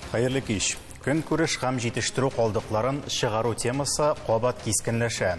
Хәерле кич. Көнкүреш һәм җитештерү калдыкларын чыгару темасы кабат кискенләшә.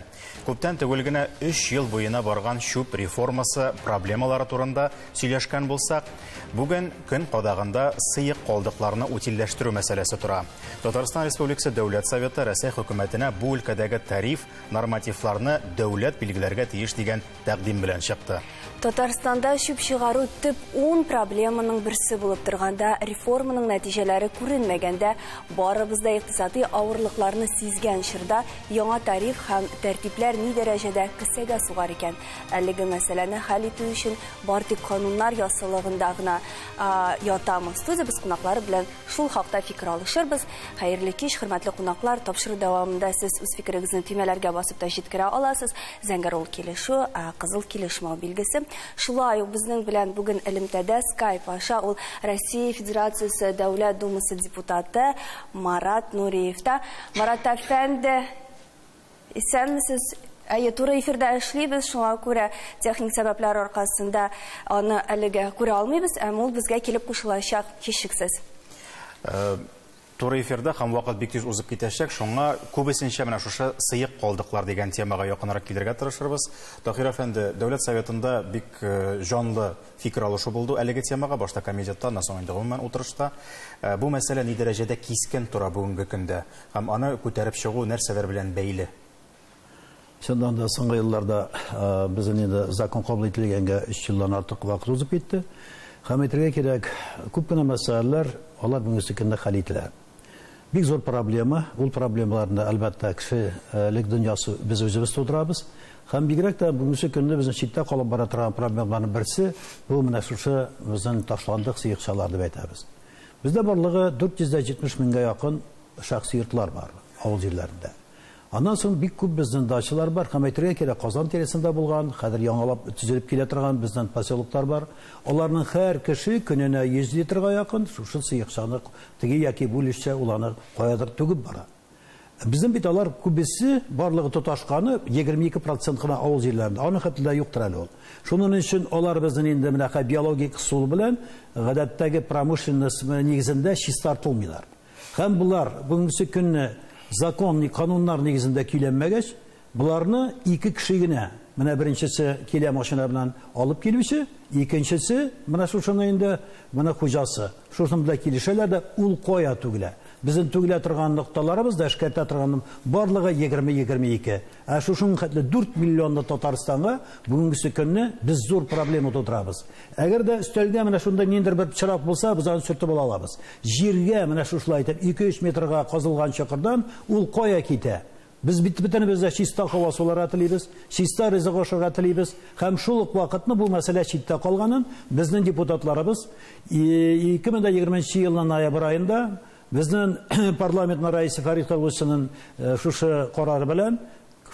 Күптән түгел генә 3 ел буена барган чүп реформасы проблемалары турында сөйләшкән булсак, бүген көн кадагында сыек калдыкларны утильләштерү мәсьәләсе тора. Татарстан Республикасы Дәүләт Советы Рәсәй хөкүмәтенә бу өлкәдәге тариф нормативларны дәүләт билгеләргә тиеш дигән тәкъдим белән чыкты. Татарстанда чүп чыгару төп 10 проблеманың берсе булып торганда, реформаның нәтиҗәләре күренмәгәндә, барыбыз да икътисади авырлыкларны сизгән чорда яңа тариф һәм тәртипләр ни дәрәҗәдә кесәгә сугар икән? Әлеге мәсьәләне хәл итү өчен бар тик кануннар ясалыгында гына ятамы? Студиябез кунаклары белән шул хакта фикер алышырбыз. Хәерле кич, хөрмәтле кунаклар, тапшыру дәвамында сез үз фикерегезне төймәләргә басып та җиткерә аласыз. Зәңгәр ул килешү, кызыл килешмәү билгесе. Шулай ук безнең белән бүген элемтәдә Skype аша ул Россия Федерациясе Дәүләт Думасы депутаты Марат Нуриев та. Марат әфәнде, исәнмесез? Әйе, туры эфирда эшлибез, шуңа күрә техник сәбәпләр аркасында аны әлегә күрә алмыйбыз, әмма ул безгә килеп кушылачак һичшиксез. Туры эфирда һәм вакыт бик тиз узып китәчәк, шуңа күбесенчә менә шушы сыек калдыклар дигән темага якынрак килергә тырышырбыз. Таһир әфәнде, Дәүләт Советында бик җанлы фикер алышу булды әлеге темага, башта комитетта, аннан соң инде гомумән утырышта. Бу мәсьәлә ни дәрәҗәдә кискен тора бүгенге көндә һәм аны күтәреп чыгу нәрсәләр белән бәйле? Чыннан да соңгы елларда безнең инде закон кабул ителгәнгә 3 елдан артык вакыт узып китте. Һәм әйтергә кирәк, күп кенә мәсьәләләр алар бүгенге көндә хәл ителә. Бик зур проблема, ул проблемаларны әлбәттә кешелек дөньясы без үзебез тудырабыз. Һәм бигрәк тә бүгенге көндә безнең читтә калып бара торган проблемаларның берсе бу менә шушы безнең ташландык сыекчалар дип әйтәбез. Бездә барлыгы 470 меңгә якын шәхси йортлар бар авыл җирләрендә. Аннан соң бик күп безнең дачалар бар, һәм әйтергә кирәк, Казан тирәсендә булган, хәзер яңалап төзелеп килә торган безнең поселоклар бар. Аларның һәр кеше көненә 100 литрга якын шушы сыекчаны теге яки бу өлешчә ул аны каядыр түгеп бара. Безнең бит алар күбесе барлыгы тоташканы 22% кына авыл җирләрендә, аның хәтле юктыр әле ул. Шуның өчен алар безнең инде менә биологик ысул белән гадәттәге промышленность нигезендә чистартылмыйлар. Һәм булар бүгенге көнне закон, кануннар нигезендә көйләнмәгәч, буларны ике кеше генә, менә беренчесе килә машина белән алып килүче, икенчесе менә шушыны инде менә хуҗасы. Шушының белән килешәләр дә ул кая түгелә. Безнең түгелә торган нокталарыбыз да эшкәртә торган барлыгы 20-22. Ә шушының хәтле 4 миллионлы Татарстанга бүгенге көнне без зур проблема тудырабыз. Әгәр дә өстәлгә менә шунда ниндидер бер пычрак булса, без аны сөртеп ала алабыз. Җиргә менә шушылай итеп 2-3 метрга казылган чокырдан ул кая китә? Без бит бөтенебез дә чиста һава суларга телибез, чиста ризык ашарга телибез. Һәм шул ук вакытны бу мәсьәлә читтә калганын безнең депутатларыбыз 2020 елның ноябрь аенда безнең парламентның рәисе Фәрит Хәлиуллинның шушы карары белән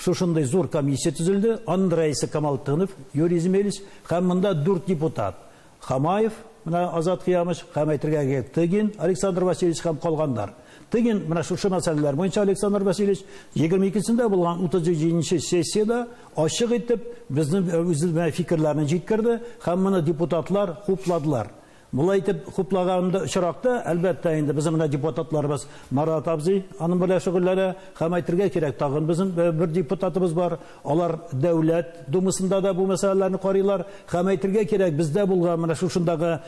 шушындый зур комиссия төзелде. Аның рәисе Камал Тынов, Юрий Земелич, һәм монда 4 депутат. Хамаев, менә Азат Кыямыч, һәм әйтергә кирәк Тыгин, Александр Васильевич һәм калганнар. Тыгин менә шушы мәсьәләләр буенча Александр Васильевич 22-сендә булган 37-нче сессиядә ачык итеп безнең үзебезнең фикерләрне җиткерде һәм моны депутатлар хупладылар. Болай итеп хуплаган очракта, әлбәттә инде безнең менә депутатларыбыз Марат абзый аның белән шөгыльләнә, һәм әйтергә кирәк, тагын безнең бер депутатыбыз бар. Алар Дәүләт Думасында да бу мәсьәләләрне карыйлар. Һәм әйтергә кирәк, бездә булган менә шушындагы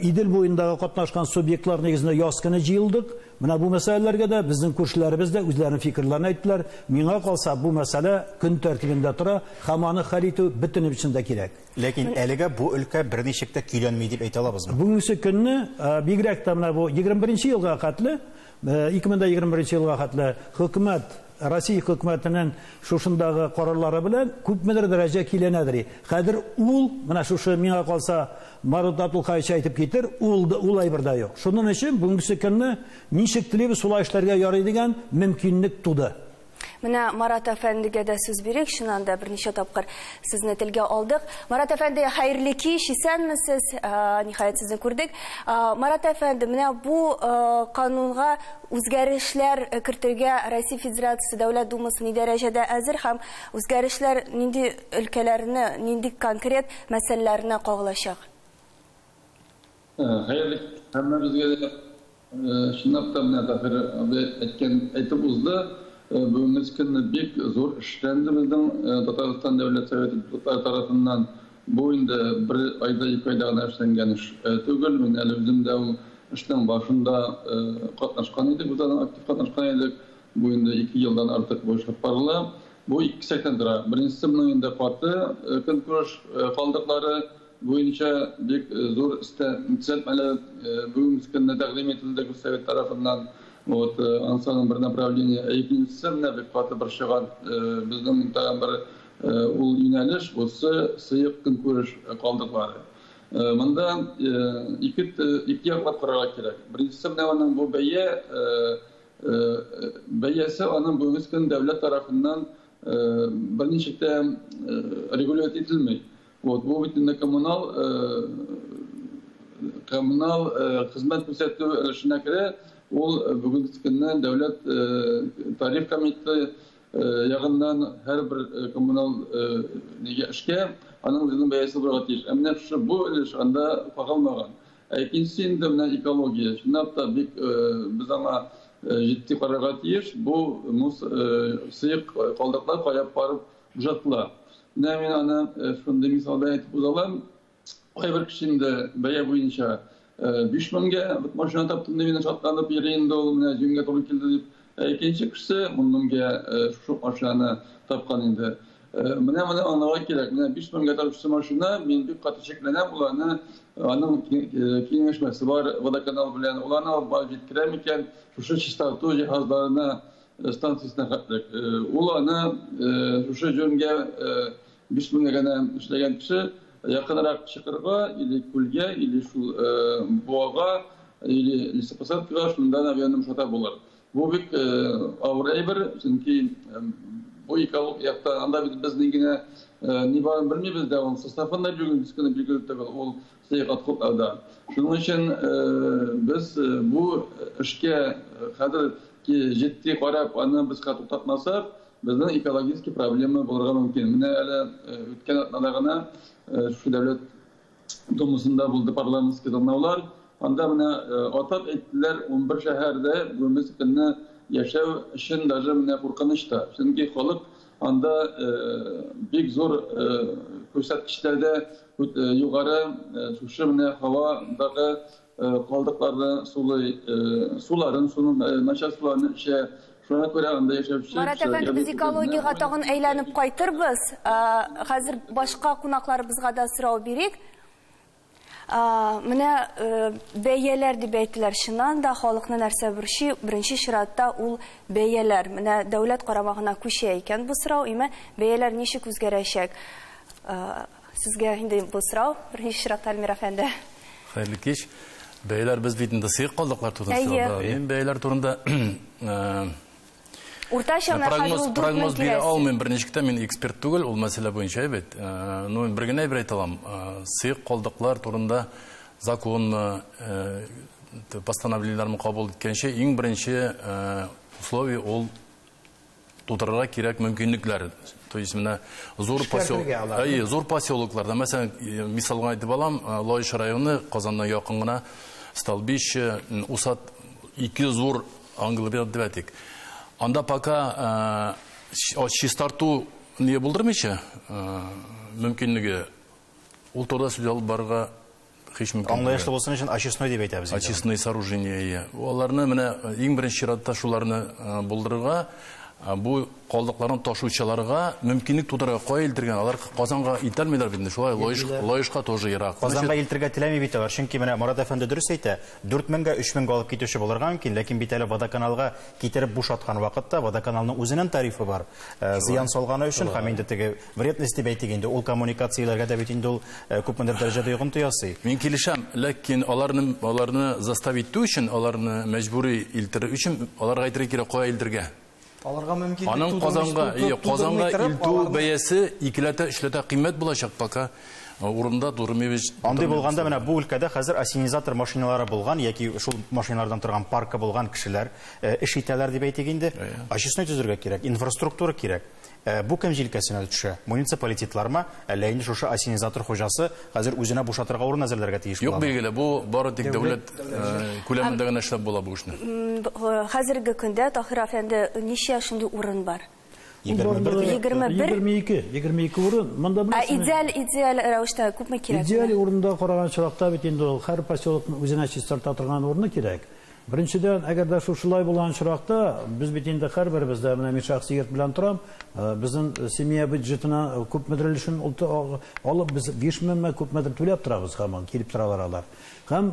Идел буендагы катнашкан субъектлар нигезендә яз көне җыелдык. Менә бу мәсьәләләргә дә безнең күршеләребез дә үзләренең фикерләрен әйттеләр. Миңа калса, бу мәсьәлә көн тәртибендә тора һәм аны хәл итү бөтенебез өчен дә кирәк. Ләкин әлегә бу өлкә берничек тә көйләнми дип әйтә алабызмы? Бүгенге көнне бигрәк тә менә бу 21 елга хәтле, 2021 елга хәтле хөкүмәт, Россия хөкүмәтенең шушындагы карарлары белән күпмедер дәрәҗә киләнәдер. Хәзер ул менә шушы миңа калса Марат Абдулхаевич әйтеп китер, ул әйбер дә юк. Шуның өчен бүгенге көнне ничек телибез шулай эшләргә ярый дигән мөмкинлек туды. Менә Марат әфәндегә дә сүз бирик, чыннан да берничә тапкыр сезне телгә алдык. Марат әфәнде, хәерле кич, исәнмесез? Ниһаять сезне күрдек. Марат әфәнде, менә бу канунга үзгәрешләр кертергә Россия Федерациясе Дәүләт Думасы ни дәрәҗәдә әзер һәм үзгәрешләр нинди өлкәләрне, нинди конкрет мәсьәләләрне кагылачак? Хәерле һәммәбезгә дә. Чынлап та менә Таһир абый әйткән, әйтеп узды. Бүгенге көнне бик зур эшләнде безнең Татарстан Дәүләт Советы депутатлары тарафыннан. Бу инде бер айда, 2 айда гына эшләнгән эш түгел. Мин әле үзем дә ул эшнең башында катнашкан идек, без аның актив катнашкан идек. Бу инде 2 елдан артык бу эш алып барыла. Бу ике кисәктән тора. Беренчесе моның инде каты көнкүреш калдыклары буенча бик зур төзәтмәләр бүгенге көнне тәкъдим ителде Госсовет тарафыннан. Вот, ансаның бер направление. Икенчесе менә бик каты борчыган безнең тагын бер ул юнәлеш, бусы сыек көнкүреш калдыклары. Монда ике яклап карарга кирәк. Беренчесе менә аның бу бәя, бәясе аның бүгенге көн дәүләт тарафыннан берничек тә регулировать ителми. Вот, бу бит инде коммунал хезмәт күрсәтү өлешенә керә. Ул бүгенге көнне дәүләт тариф комитеты ягыннан һәрбер коммунал нигә эшкә аның үзенең бәясе булырга тиеш. Ә менә шушы бу өлеш анда кагылмаган. Ә икенчесе инде менә экология. Чынлап та бик без аңа җитди карарга тиеш. Бу сыек калдыклар кая барып бушатыла. Менә мин аны шундый мисалда әйтеп узалам. Кайбер кеше инде бәя буенча 5000-гә машина таптым дип шатланып йөри инде ул, менә җиңгә туры килде дип. Икенче кеше 10000-гә шушы машинаны тапкан инде. Менә моны аңларга кирәк. Менә 5000-гә табучы машина, мин бик каты шикләнәм, ул аны аның киңәшмәсе бар водоканал белән, ул аны алып барып җиткерә микән шушы чистарту җиһазларына станциясенә хәтлек. Ул аны шушы җөнгә 5000-гә генә эшләгән кеше якынрак чыгарга или күлгә, или шул буага, или лесопосадкага шунда наверное шата булыр. Бу бик авыр әйбер, чөнки бу экологик яктан анда бит без ни генә ни барын белмибез дә, ул составын да бүгенге көндә билгеле түгел, ул сыек отходларда. Шуның өчен без бу эшкә хәзер җитди карап, аны без туктатмасак, безнең экологический проблема булырга мөмкин. Менә әле үткән атнада гына шушы дәүләт думасында булды парламентский тыңлаулар. Анда менә атап әйттеләр, 11 шәһәрдә бүгенге көнне яшәү өчен даже менә куркыныч та. Чөнки халык анда бик зур күрсәткечләрдә югары шушы менә һавадагы калдыкларны сулый, суларын, суның начар суларны эчә. Шуңа күрә анда яшәүче Марат әфәнде, без экологиягә тагын әйләнеп кайтырбыз. Хәзер башка кунакларыбызга да сорау бирик. Менә бәяләр дип әйттеләр. Чыннан да халыкны нәрсә борчый? Беренче чиратта ул бәяләр. Менә дәүләт карамагына күчә икән бу сорау, име бәяләр ничек үзгәрәчәк? Сезгә инде бу сорау беренче чиратта, Әлмир әфәнде. Хәерле кич. Бәяләр без бит инде сыек калдыклар турында. Мин бәяләр турында уртача прогноз бирә алмыйм, берничек тә мин эксперт түгел ул мәсьәлә буенча бит. Ну, бер генә әйбер әйтә алам. Сыек калдыклар турында законны, постановлениеләрне кабул иткәнче иң беренче условие ул тутырырга кирәк мөмкинлекләр. То есть менә зур поселок, әйе, зур поселокларда, мәсәлән, мисалга әйтеп алам, Лаеш районы Казаннан якын гына Столбище, Усат, ике зур англобиотик. Анда пока чистарту не булдырмыйча мөмкинлеге, ул турыда сүз алып барырга һич мөмкин. Аңлаешлы булсын өчен очистной дип әйтәбез. Очистной сооружение. Аларны менә иң беренче чиратта шуларны булдырырга, бу калдыкларны ташучыларга мөмкинлек тудырырга, кая илтергән? Алар Казанга илтәлмиләр бит инде, шулай Лаешка тоже ерак. Казанга илтергә теләми бит алар, чөнки менә Марат әфәнде дөрес әйтә, 4000-гә 3000-гә алып китүче булырга мөмкин, ләкин бит әле водоканалга китереп бушаткан вакытта водоканалның үзенең тарифы бар. Зыян салганы өчен һәм инде теге вредность дип әйтик инде, ул коммуникацияләргә дә бит инде ул күпмедер дәрәҗәдә йогынты ясый. Мин килешәм, ләкин аларны заставить итү өчен, аларны мәҗбүри илтер өчен, аларга әйтергә кирәк, кая илтергә. Аларга мөмкинлек Аның Казанга, Казанга илтү бәясе икеләтә, өчләтә кыйммәт булачак пока. Урында турымыбыз. Андый булганда менә бу өлкәдә хәзер ассенизатор машиналары булган яки шул машиналардан торган паркы булган кешеләр эш итәләр дип әйтик инде. Очистной төзергә кирәк, инфраструктура кирәк. Бу кем җилкәсенә төшә? Муниципалитетлармы, әллә инде шушы ассенизатор хуҗасы хәзер үзенә бушатырга урын әзерләргә тиеш була? Юк, билгеле, бу бары тик дәүләт күләмендә генә эшләп була бу эшне. Хәзерге көндә, Таһир әфәнде, ничә шундый урын бар? 21, 22 урын. Монда беләсезме? Идеаль рәвештә күпме кирәк? Идеаль урында караган чиракта бит инде ул һәр поселокның үзенә чистарта торган урыны кирәк. Беренчедән, әгәр дә шушылай булган чиракта, без бит инде һәрберебез дә, менә мин шәхси йорт белән торам, безнең семья бюджетына күпмедер өлешен алып, без 5000 күпмедер түләп торабыз һаман, килеп торалар алар. Һәм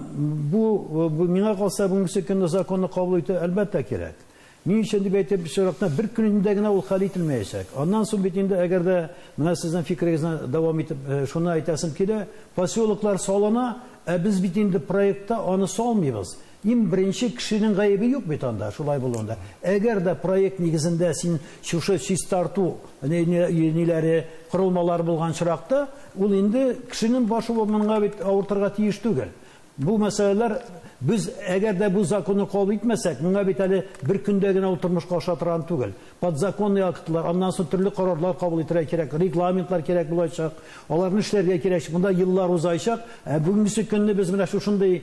бу миңа калса, бүгенге көндә законны кабул итү әлбәттә кирәк. Ни өчен дип әйтеп, чиракта бер көнендә генә ул хәл ителмәячәк. Аннан соң бит инде әгәр дә менә сезнең фикерегезне дәвам итеп, шуны әйтәсем килә, поселоклар салына, ә без бит инде проектта аны салмыйбыз. Иң беренче кешенең гаебе юк бит анда, шулай булганда. Әгәр дә проект нигезендә син шушы чистарту ниләре, корылмалар булган чиракта, ул инде кешенең башы моңа бит авыртырга тиеш түгел. Бу мәсьәләләр без әгәр дә бу законны кабул итмәсәк, моңа бит әле бер көндә генә ул тормышка аша торган түгел. Подзаконный актлар, аннан соң төрле карарлар кабул итәргә кирәк, регламентлар кирәк булачак, аларны эшләргә кирәк. Монда еллар узачак. Бүгенге көнне без менә шушындый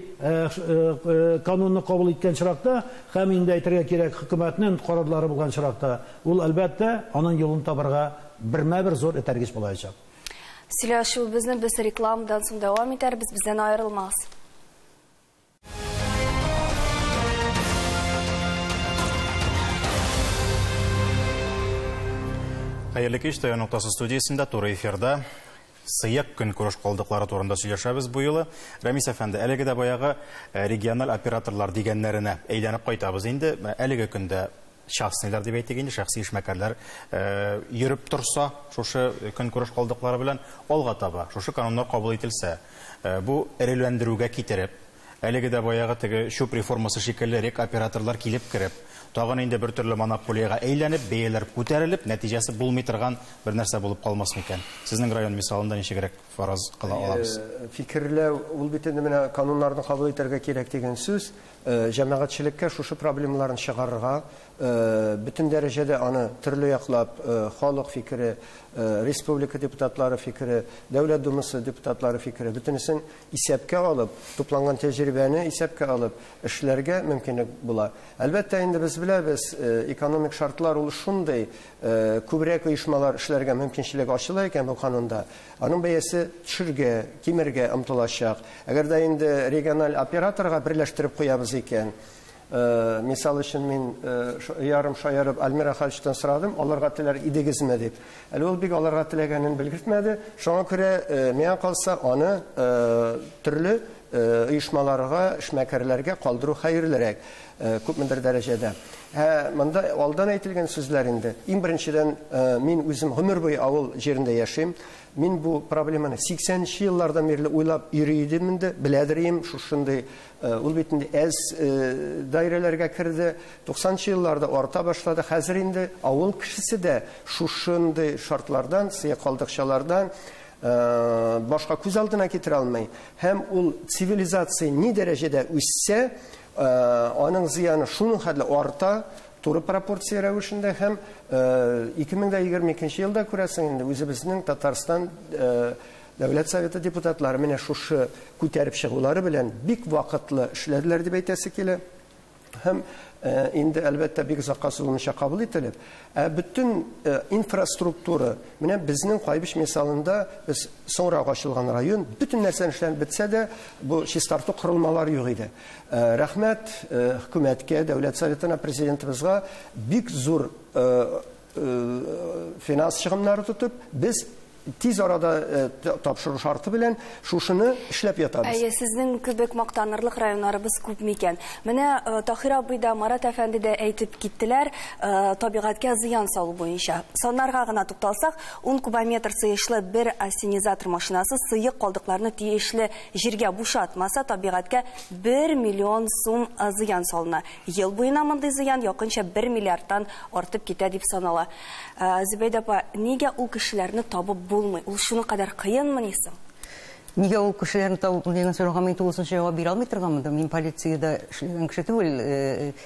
канунны кабул иткән чиракта, һәм инде әйтергә кирәк, хөкүмәтнең карарлары булган чиракта, ул әлбәттә аның юлын табарга бермә-бер зур этәргеч булачак. Сөйләшүебезне без рекламадан соң дәвам итәрбез, бездән аерылмагыз. Хәерле кич, ТВ ноктасы студиясендә туры эфирда сыек көнкүреш калдыклары турында сөйләшәбез бу юлы. Рәмис әфәнде, әлеге дә баягы региональ операторлар дигәннәренә әйләнеп кайтабыз инде. Әлеге көндә частныйлар дип әйтик инде, шәхси эшмәкәрләр йөреп торса, шушы көнкүреш калдыклары белән алга таба, шушы кануннар кабул ителсә, бу эреләндерүгә китереп, әлеге дә баягы теге чүп реформасы шикелле рек операторлар килеп кереп, тагын инде бер төрле монополиягә әйләнеп, бәяләр күтәрелеп, нәтиҗәсе булмый торган бер нәрсә булып калмас микән? Сезнең район мисалында ничегрәк фараз кыла алабыз? Фикерләү, ул бит инде менә кануннарны кабул итәргә кирәк дигән сүз, җәмәгатьчелеккә шушы проблемаларын чыгарырга, бөтен дәрәҗәдә аны төрле яклап, халык фикере, республика депутатлары фикере, Дәүләт Думасы депутатлары фикере, бөтенесен исәпкә алып, тупланган тәҗрибәне исәпкә алып эшләргә мөмкинлек була. Әлбәттә, инде без беләбез, экономик шартлар ул шундый, күбрәк оешмалар эшләргә мөмкинчелек ачыла икән бу канунда, аның бәясе төшергә, кимергә омтылачак. Әгәр дә инде региональ операторга берләштереп куябыз икән, мисал өчен мин ярым шаярып Альмира Халичтан сорадым, аларга теләр идегезме дип. Әле ул бик аларга теләгәнен белгертмәде. Шуңа күрә миңа калса аны төрле оешмаларга, эшмәкәрләргә калдыру хәерлерәк, күпмедер дәрәҗәдә. Монда алдан әйтелгән сүзләр инде. Иң беренчедән, мин үзем гомер буе авыл җирендә яшим. Мин бу проблеманы 80 еллардан бирле уйлап йөри идем инде, беләдер идем, шушындый, ул бит инде әз даирәләргә керде, 90 елларда арта башлады. Хәзер инде авыл кешесе дә шушындый шартлардан, сыек калдыкчалардан башка күз алдына китерә алмый. Һәм ул цивилизация ни дәрәҗәдә үссә, аның зыяны шуның хәтле арта, туры пропорция рәвешендә. Һәм 2022 елда күрәсең инде үзебезнең Татарстан Дәүләт Советы депутатлары менә шушы күтәреп чыгулары белән бик вакытлы эшләделәр дип әйтәсе килә. Һәм инде әлбәттә бик озакка сузылмыйча кабул ителеп, бөтен инфраструктура, менә безнең Кайбыч мисалында без соңрак ачылган район, бөтен нәрсәне эшләнеп бетсә дә, бу чистарту корылмалары юк иде. Рәхмәт хөкүмәткә, Дәүләт Советына, президентыбызга бик зур финанс чыгымнары тотып, без тиз арада тапшыру шарты белән шушыны эшләп ятабыз. Әйе, сезнең кебек мактанырлык районнарыбыз күп микән? Менә Таһир абый да, Марат әфәнде дә әйтеп киттеләр, табигатькә зыян салу буенча. Саннарга гына тукталсак, 10 кубометр сыешлы бер ассенизатор машинасы сыек калдыкларны тиешле җиргә бушатмаса, табигатькә 1 миллион сум зыян салына. Ел буена мондый зыян якынча 1 миллиардтан артып китә дип санала. Зөбәйдә апа, нигә ул кешеләрне табып булмый? Ул шуның кадәр кыенмы ни соң? Нигә ул кешеләрне табып дигән сорауга мин тулысынча җавап бирә алмый торганмын. Мин полициядә эшләгән кеше түгел,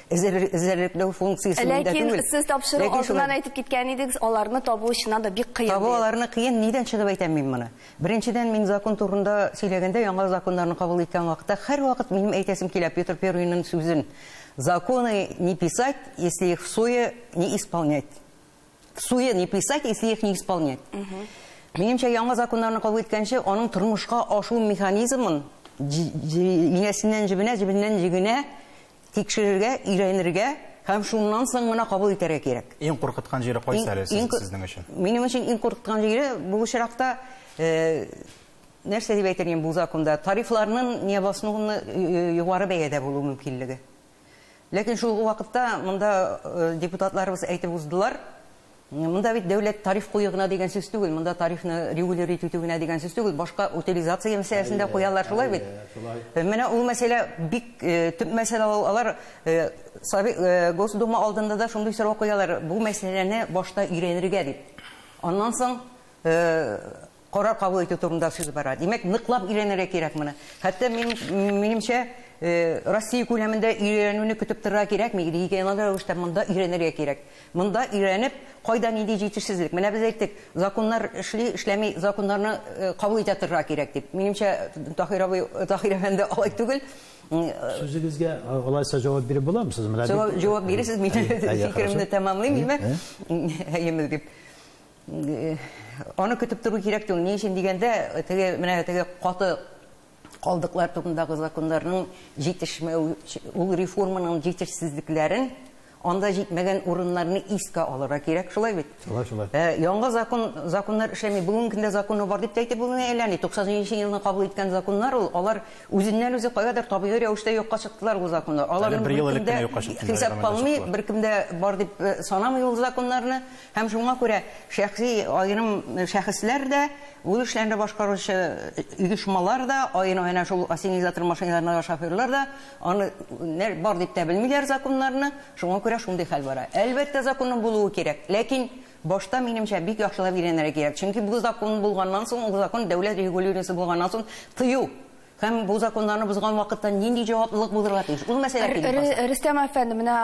эзәрлекләү функциясе миндә түгел. Ләкин сез тапшыру алдыннан әйтеп киткән идегез, аларны табу чыннан да бик кыен. Табу аларны кыен, нидән чыгып әйтәм мин моны? Беренчедән, мин закон турында сөйләгәндә, яңа законнарны кабул иткән вакытта һәрвакыт минем әйтәсем килә Петр Первыйның сүзен: "Законы не писать, если их в суе не исполнять". В суе не писать, если их не исполнять. Минемчә, яңа законнарны кабул иткәнче, аның тормышка ашу механизмын инәсеннән җебенә, җебеннән җегенә тикшерергә, өйрәнергә һәм шуннан соң гына кабул итәргә кирәк. Иң куркыткан җире кайсы әле сезнең өчен? Минем өчен иң куркыткан җире бу очракта, нәрсә дип әйтер идем бу законда, тарифларның необоснованно югары бәядә булу мөмкинлеге. Ләкин шул ук вакытта монда депутатларыбыз әйтеп уздылар, монда бит дәүләт тариф кую гына дигән сүз түгел, монда тарифны регулировать итү генә дигән сүз түгел, башка утилизация мәсьәләсен дә куялар, шулай бит? Менә ул мәсьәлә бик төп мәсьәлә ул. Алар Госдума алдында да шундый сорау куялар, бу мәсьәләне башта өйрәнергә дип. Аннан соң карар кабул итү турында сүз бара. Димәк, ныклап өйрәнергә кирәк моны. Хәтта минемчә, Россия күләмендә өйрәнүне көтеп торырга кирәкми, региональ рәвештә монда өйрәнергә кирәк. Монда өйрәнеп, кайда нинди җитешсезлек. Менә без әйттек, законнар эшли, эшләми, законнарны кабул итә торырга кирәк дип. Минемчә, Таһир абый, Таһир әфәнде алай түгел. Сүзегезгә алайса җавап биреп буламы сез? Менә җавап бирерсез, мин фикеремне тәмамлыйм, димәк. Әйеме дип. Аны көтеп тору кирәк түгел. Ни өчен дигәндә, теге менә теге каты калдыклар турындагы законнарның җитешмәү, ул реформаның җитешсезлекләрен, анда җитмәгән урыннарны искә алырга кирәк, шулай бит? Шулай, шулай. Яңа законнар эшләми. Бүгенге көндә законы бар дип тә әйтеп булмый әллә ни. 90 елны кабул иткән законнар ул, алар үзеннән үзе каядыр табигый рәвештә юкка чыктылар ул законнар. Аларның бер ел элек кенә юкка чыктылар. Хисап калмый, беркем дә бар дип санамый ул законнарны. Һәм шуңа күрә шәхси аерым шәхесләр дә, ул эшләрне башкаручы оешмалар да, аерым шул ассенизатор машиналарына шоферлар да аны бар дип тә белмиләр законнарны. Шуңа күрә шундый хәл бара. Әлбәттә, законның булуы кирәк. Ләкин башта минемчә бик яхшылап өйрәнергә кирәк. Чөнки бу закон булганнан соң, ул закон дәүләт регулировкасы булганнан соң тыю һәм бу законнарны бозган вакытта нинди җаваплылык булырга тиеш? Ул мәсьәлә килеп баса. Рөстәм әфәнде, менә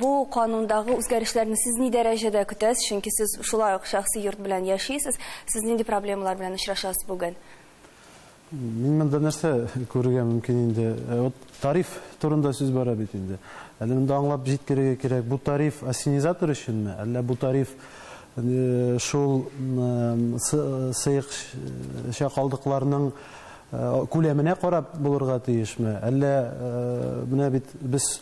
бу канундагы үзгәрешләрне сез ни дәрәҗәдә көтәсез? Чөнки сез шулай ук шәхси йорт белән яшисез. Сез нинди проблемалар белән очрашасыз бүген? Мин монда нәрсә күрергә мөмкин инде? Вот тариф турында сүз бара бит инде. Әле монда аңлап җиткерергә кирәк. Бу тариф ассенизатор өченме? Әллә бу тариф шул сыекча калдыкларның күләменә карап булырга тиешме? Әллә менә бит без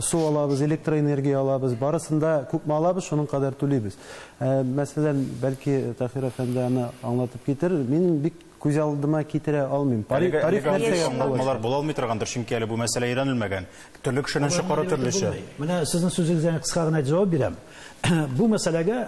су алабыз, электроэнергия алабыз, барысын да күпме алабыз, шуның кадәр түлибез. Мәсәлән, бәлки Таһир әфәнде аны аңлатып китер. Мин бик күз алдыма китерә алмыйм. Тариф нәрсәгә аңлатмалар була алмый торгандыр, чөнки әле бу мәсьәлә өйрәнелмәгән. Төрле кешенең чыгару төрлечә. Менә сезнең сүзегездән кыска гына җавап бирәм. Бу мәсьәләгә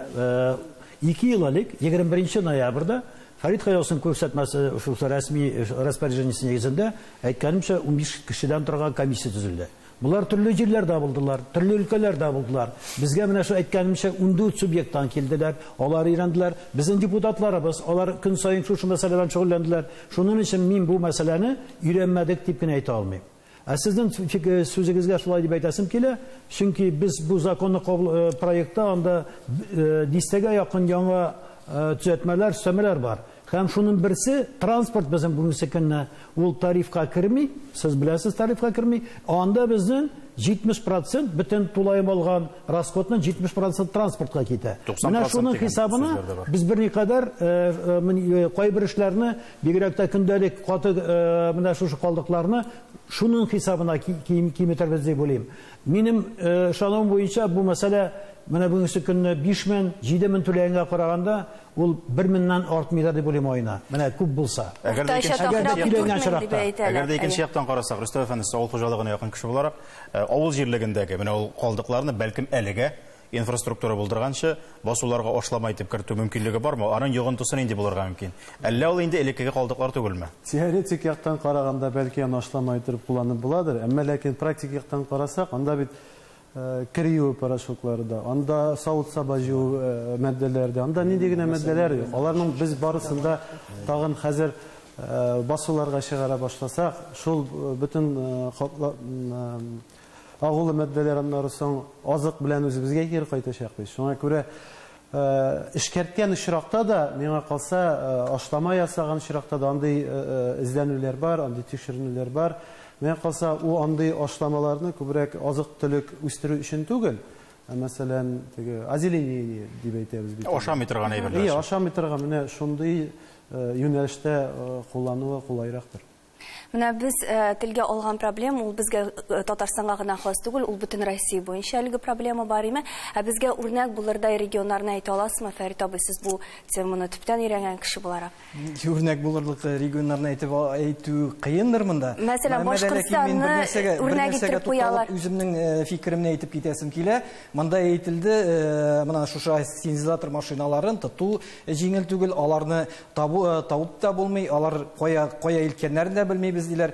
2 ел элек, 21 ноябрьдә Фәрит Хәйруллин күрсәтмәсе шул рәсми распоряжениесе нигезендә әйткәнемчә 15 кешедән торган комиссия төзелде. Булар төрле җирләрдә булдылар, төрле өлкәләрдә булдылар. Безгә менә шул әйткәнемчә 14 субъекттан килделәр, алар өйрәнделәр. Безнең депутатларыбыз, алар көн саен шушы мәсьәлә белән шөгыльләнделәр. Шуның өчен мин бу мәсьәләне өйрәнмәдек дип кенә әйтә алмыйм. Ә сезнең сүзегезгә шулай дип әйтәсем килә, чөнки без бу законны кабул проектта анда дистәгә якын яңа төзәтмәләр, өстәмәләр бар. Һәм шуның берсе транспорт безнең бүгенге көнне ул тарифка керми, сез беләсез, тарифка керми. Анда безнең 70% бөтен тулаем алган расходның 70% транспортка китә. Менә шуның хисабына без берникадәр кайбер эшләрне, бигрәк тә көндәлек каты менә шушы калдыкларны шуның хисабына киметербез дип уйлыйм. Минем ышануым буенча бу мәсьәлә менә бүгенге көнне 5000, 7000 түләгәнгә караганда ул 1000-нән артмыйдыр дип уйлыйм аена. Менә күп булса. Әгәр дә икенче яктан карасак, Рөстәм әфәнде, авыл хуҗалыгына якын кеше буларак, авыл җирлегендәге менә ул калдыкларны бәлкем әлегә инфраструктура булдырганчы басуларга ашлама итеп кертү мөмкинлеге бармы? Аның йогынтысы нинди булырга мөмкин? Әллә ул инде элеккеге калдыклар түгелме? Теоретик яктан караганда бәлки аны ашлама итеп кулланып буладыр, әмма ләкин практик яктан карасак, анда бит кер юу порошоклары да, анда савыт-саба җыю матдәләре дә, анда нинди генә матдәләр юк. Аларның без барысында тагын хәзер басуларга чыгара башласак, шул бөтен агулы матдәләр аннары соң азык белән үзебезгә кире кайтачакбыз. Шуңа күрә эшкәрткән очракта да, миңа калса, ашлама ясаган очракта да андый эзләнүләр бар, андый тикшеренүләр бар. Миңа калса, ул андый ашламаларны күбрәк азык-төлек үстерү өчен түгел, мәсәлән, теге озеленение дип әйтәбез бит. Ашамый торган әйберләр. Әйе, ашамый торган менә шундый юнәлештә куллануы кулайрактыр. Менә без телгә алган проблема, ул безгә Татарстанга гына хас түгел, ул бөтен Россия буенча әлеге проблема бар име. Ә безгә үрнәк булырдай регионнарны әйтә аласызмы, Фәрит абый, сез бу теманы төптән өйрәнгән кеше буларак? Үрнәк булырлык регионнарны әйтеп әйтү кыендыр монда. Мәсәлән, Башкортстанны үрнәк итеп куялар. Үземнең фикеремне әйтеп китәсем килә. Монда әйтелде, менә шушы синтезатор машиналарын тоту җиңел түгел, аларны табып та булмый, алар кая илткәннәрен дә белмибез диләр.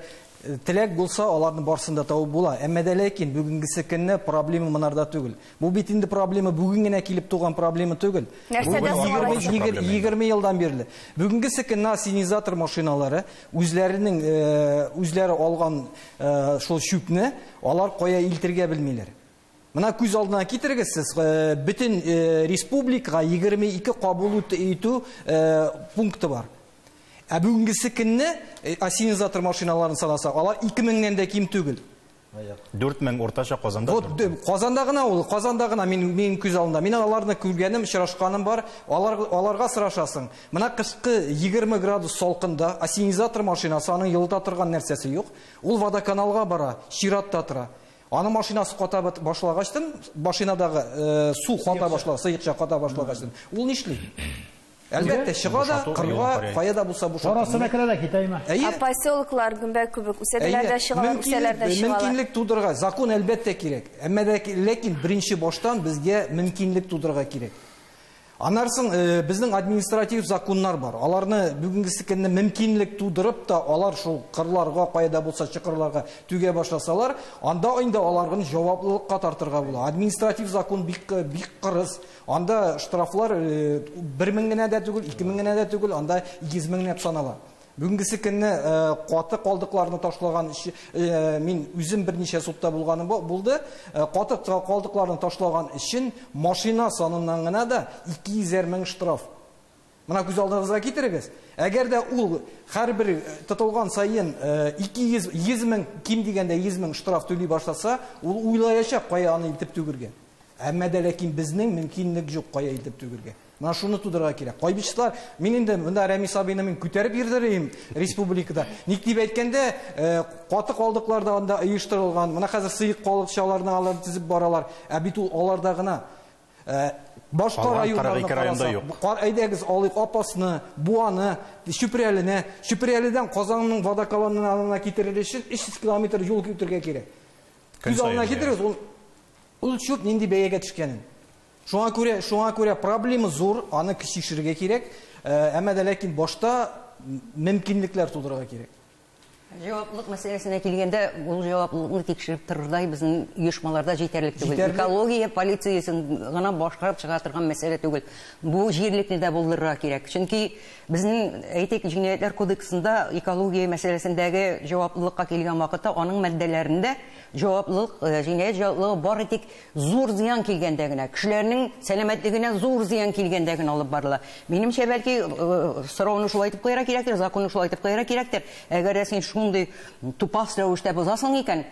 Теләк булса, аларны барсын да табып була. Әмма дә ләкин бүгенгесе көнне проблема монарда түгел. Бу бит инде проблема бүген генә килеп туган проблема түгел. Нәрсәдә соң? 20 елдан бирле. Бүгенгесе көнне синтезатор машиналары үзләренең үзләре алган шул чүпне алар кая илтергә белмиләр. Мына күз алдына китерегез сез, бөтен республикага 22 кабул итү пункты бар. Ә бүгенгесе көнне ассенизатор машиналарын санасак, алар 2000-нән дә ким түгел. 4000 уртача Казанда. Вот Казанда гына ул, Казанда гына мин күз алдында. Мин аларны күргәнем, очрашканым бар. Аларга сорашасың. Менә кышкы 20 градус салкында ассенизатор машинасы, аның елыта торган нәрсәсе юк. Ул водоканалга бара, чиратта тора. Аның машинасы ката башлагачтын, машинадагы су ката башлау, сыекча ката башлагачтын. Ул нишли? Әлбәттә, чыга да, кырга, кая да булса бушата. Арасына керә дә китәйме? Ә поселоклар гөмбә кебек үсәләр дә чыгалар, үсәләр дә чыгалар. Мөмкинлек тудырырга, закон әлбәттә кирәк. Әмма дә ләкин беренче баштан безгә мөмкинлек тудырырга кирәк. Аннан соң безнең административ законнар бар. Аларны бүгенгесе көнне мөмкинлек тудырып та, алар шул кырларга, кая да булса чокырларга түгә башласалар, анда инде аларны җаваплылыкка тартырга була. Административ закон бик кырыс. Анда штрафлар 1000 генә дә түгел, 2000 генә дә түгел, анда 200 меңләп санала. Бүгенгесе көнне каты калдыкларны ташлаган, мин үзем берничә судта булганым булды. Каты калдыкларны ташлаган өчен машина саныннан гына да 200 мең штраф. Менә күз алдыгызга китерегез. Әгәр дә ул һәрбер тотылган саен 200 100 мең, ким дигәндә 100 мең штраф түли башласа, ул уйлаячак кая аны илтеп түгергә. Әмма дә ләкин безнең мөмкинлек юк кая илтеп түгергә. Менә шуны тудырырга кирәк. Кайбычлар, мин инде монда Рәмис абыйны мин күтәреп йөрдерим республикада. Ник дип әйткәндә, каты калдыклар да анда оештырылган. Менә хәзер сыек калдыкчаларны алар тезеп баралар. Ә бит ул аларда гына. Башка районнарда карасак, әйдәгез алыйк Апасны, Буаны, Чүпрәлене. Чүпрәледән Казанның водоканалына китерер өчен 300 километр юл үтәргә кирәк. Күз алдына китерегез, ул чүп нинди бәягә төшкәнен. Шуңа күрә проблема зур, аны чишәргә кирәк. Әмма дә ләкин башта мөмкинлекләр тудырырга кирәк. Җаваплылык мәсьәләсенә килгәндә, ул җаваплылыкны тикшереп торырдай безнең оешмаларда җитәрлек түгел. Экология полициясен гына башкарып чыга торган мәсьәлә түгел. Бу җирлекне дә булдырырга кирәк. Чөнки безнең, әйтик, җинаятьләр кодексында экология мәсьәләсендәге җаваплылыкка килгән вакытта аның маддәләрендә җаваплылык, җинаять җаваплылыгы бары тик зур зыян килгәндә генә, кешеләрнең сәламәтлегенә зур зыян килгәндә генә алып барыла. Минемчә, бәлки сорауны шулай итеп куярга кирәктер, законны шулай итеп куярга кирәктер. Әгәр дә син шундый тупас рәвештә бозасың икән,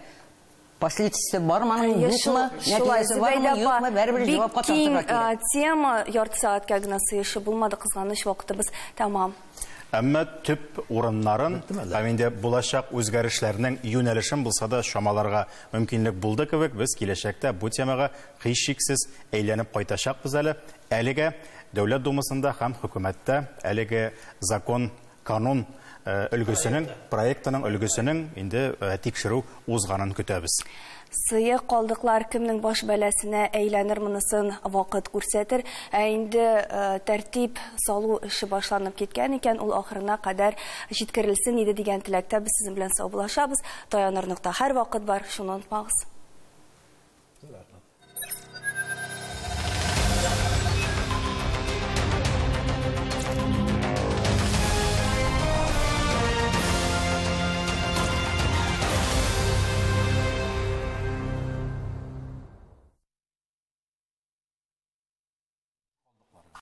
последствиясе бармы, аның юкмы, нәтиҗәсе бармы, юкмы, бәрібір җавапка тартырга кирәк. Тема ярты сәгатькә генә сыешы булмады, кызганыч, вакытыбыз тәмам. Әмма төп урыннарын һәм инде булачак үзгәрешләрнең юнәлешен булса да чамаларга мөмкинлек булды кебек, без киләчәктә бу темага һичшиксез әйләнеп кайтачакбыз әле. Әлегә Дәүләт Думасында һәм хөкүмәттә әлеге закон, канун өлгесенең, проектының өлгесенең инде тикшерү узганын көтәбез. Сыек калдыклар кемнең баш бәласенә әйләнер, монысын вакыт күрсәтер. Ә инде тәртип салу эше башланып киткән икән, ул ахырына кадәр җиткерелсен иде дигән теләктә без сезнең белән саубуллашабыз. Таяныр нокта һәр вакыт бар, шуны онытмагыз.